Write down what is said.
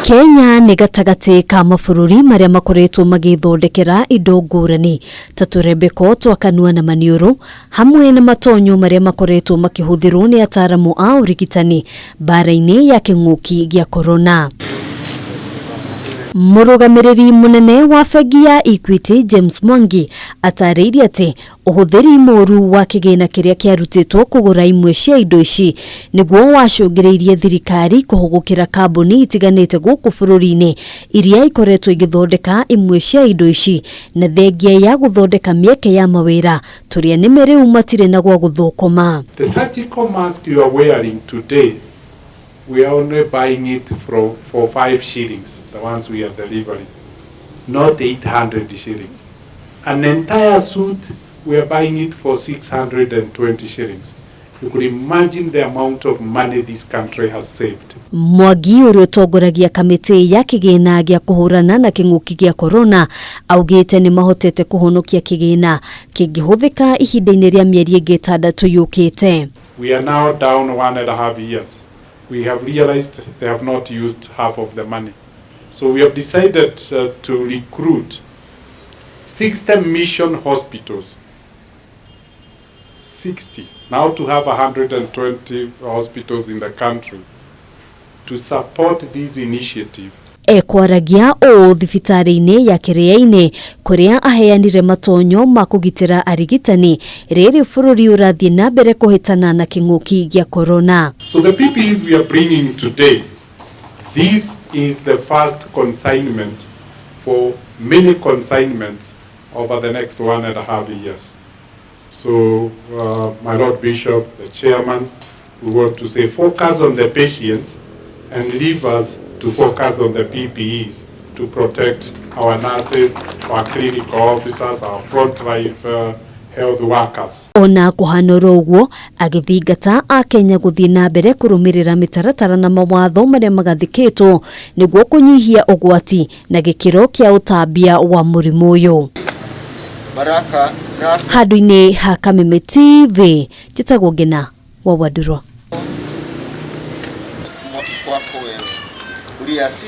Kenya nĩ gatagatĩ ka mabũrũri marĩa makoretwo magĩthondekera indo ngũrani ta tũrembeko twa kanua na maniũrũ hamwe na matonyo marĩa makoretwo makĩhũthĩrwo nĩ ataramu a ũrigitani mbara-inĩ ya kĩng'ũki gĩa korona. Mũrũgamĩrĩri mũnene wa bengi ya Equity James Mwangi atarĩirie atĩ ũhũthĩri mũru wa kĩgĩna kĩrĩa kĩarutĩtwo kũgũra imwe cia indo ici nĩguo wacũngĩrĩirie thirikari kũhũgũkĩra kambuni itiganĩte gũkũ bũrũri-inĩ iria ikoretwo igĩthondeka imwe cia indo ici, na thengia ya gũthondeka mĩeke ya mawĩra tũrĩa nĩme rĩu matirĩ na gwa gũthũkũma. The surgical mask you are wearing today, we are only buying it for 5 shillings, the ones we are delivering, not 800 shillings. An entire suit, we are buying it for 620 shillings. You could imagine the amount of money this country has saved. Mwangi ũrĩa ũtongoragia kamĩtĩ ya kĩgĩna gĩa kũhũrana na kĩng'ũki gĩa korona augĩte nĩ mahotete kũhonokia kĩgĩna kĩngĩhũthĩka ihinda-inĩ rĩa mĩeri ĩngĩ 6 yũkĩte. We are now down 1.5 years. We have realized they have not used half of the money. So we have decided to recruit 60 mission hospitals. 60. Now to have 120 hospitals in the country to support this initiative. Ekwaragia ũũ thibitarĩ-inĩ ya Kĩrĩa-inĩ kũrĩa aheanire matonyo ma kũgitĩra arigitani rĩrĩ bũrũri ũrathiĩ na mbere kũhĩtana na kĩng'ũki gĩa korona. So the PPEs we are bringing today, this is the first consignment for many consignments over the next 1.5 years. So, my Lord Bishop, the chairman, we want to say focus on the patients and leave us to focus on the PPEs to protect our nurses, our clinical officers, our frontline health workers. Ona kũhana oro ũguo, agĩthingata akenya gũthiĩ na mbere kũrũmĩrĩra mĩtaratara na mawatho marĩa magathĩkĩtwo nĩguo kũnyihia ũgwati na gĩkĩro kĩa ũtambia wa mũrimũ ũyũ. Baraka zako. Handũ-inĩ ha Kameme TV, njĩtagwo Ngina wa Wandurwa. Kwako wewe uliye asili.